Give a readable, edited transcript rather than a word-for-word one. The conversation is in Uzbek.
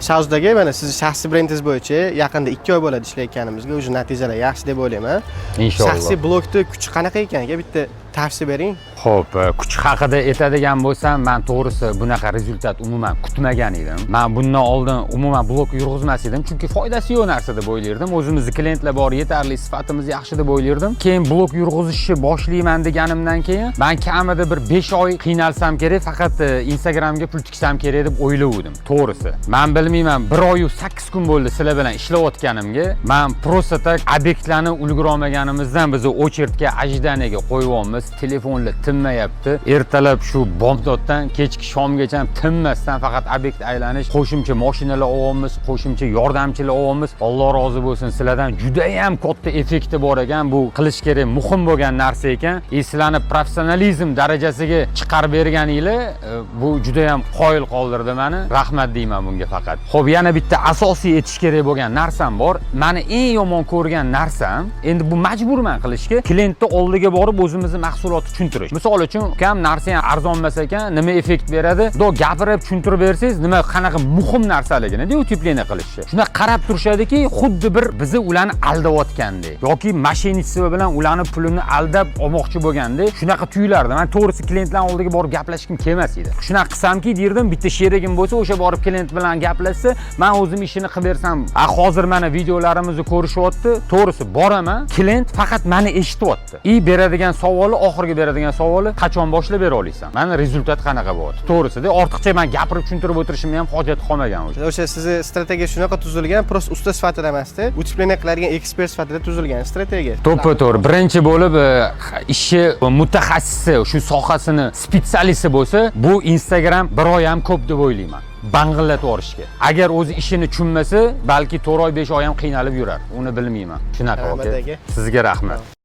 Shahzodaga, mana sizni shaxsiy brendingiz bo'yicha yaqinda 2 oy bo'ladi ishlayotganimizga, уже natijalar yaxshi deb o'ylayman. Inshaalloh. Shaxsiy blogni kuchi qanaqa ekan, aka, bitta tavsiya bering. Xo'p, kuch haqida aytadigan bo'lsam, man to'g'risi bunaqa результат umuman kutmagan edim. Man bundan oldin umuman blog yurg'izmas edim, chunki foydasi yo'q narsa deb o'ylardim. O'zimizni klientlar bor, yetarli, sifatimiz yaxshi deb o'ylardim. Keyin blog yurg'izishni boshlayman deganimdan keyin man kamida bir 5 oy qiynalsam kerak, faqat Instagramga pul tiksam kerak deb o'ylovdim. To'g'risi. Man bilmayman, 1 oy 8 kun bo'ldi sizlar bilan ishlayotganimga. Man просто так obyektlarni ulgura olmaganimizdan biz очередь ga, ожидание ga qo'yyapmiz. Telefonlar tinmayapti. Ertalab shu bomdoddan kechki shomgacha tinmasdan faqat obyekt aylanish, qo'shimcha mashinalar olyapmiz, qo'shimcha yordamchilar olyapmiz. Alloh rozi bo'lsin sizlardan, juda ham katta effekti bor ekan. Bu qilish kerak, muhim bo'lgan narsa ekan. И sizlarni professionalizm darajasiga chiqarib berganinglar, bu juda ham qoyil qoldirdi mani. Rahmat deyman bunga faqat. Xo'p, yana bitta asosiy aytish kerak bo'lgan narsam bor. Mani eng yomon ko'rgan narsam, endi bu majburman qilishga, klientni oldiga borib o'zimizni mahsulotni tushuntirish. Misol uchun, ukam, narsa ham arzon emas ekan, nima effekt beradi? Do gapirib tushuntirib bersangiz, nima, qanaqa muhim narsaligini утепление qilishni. Shunda qarab turishadiki, xuddi bir bizni ularni aldayotgandek yoki мошенничество bilan ularni pulini aldab olmoqchi bo'lgandek shunaqa tuyulardi. Man to'g'risi klientlar oldiga borib gaplashgim kelmas edi. Shunaqa qilsamki derdim, bitta sherigim bo'lsa, o'sha borib klient bilan gaplashsa, man o'zim ishini qilib bersam. A hozir mana videolarimizni ko'rishyapti. To'g'risi boraman, klient faqat mani eshityapti. И beradigan savoli, oxirgi beradigan savoli: "Qachon boshlab bera olasan? Mana результат qanaqa bo'lyapti?" To'g'risida ortiqcha man gapirib tushuntirib o'tirishimga ham hojat qolmagan уже. O'sha sizni strategiya shunaqa tuzilgan, просто usta sifatida emasda, утепление qiladigan ekspert sifatida tuzilgan strategiya. To'ppa to'g'ri. Birinchi bo'lib ishi mutaxassisi, shu sohasini специалист i bo'lsa, bu Instagram bir oy ham ko'p deb o'ylayman. Bang'illatib yuborishga. Agar o'zi ishini tushunmasa, balki 4 oy, 5 oy ham qiynalib yurar. Uni bilmayman. Shunaqa, Rahmat, aka. aka. Sizga rahmat.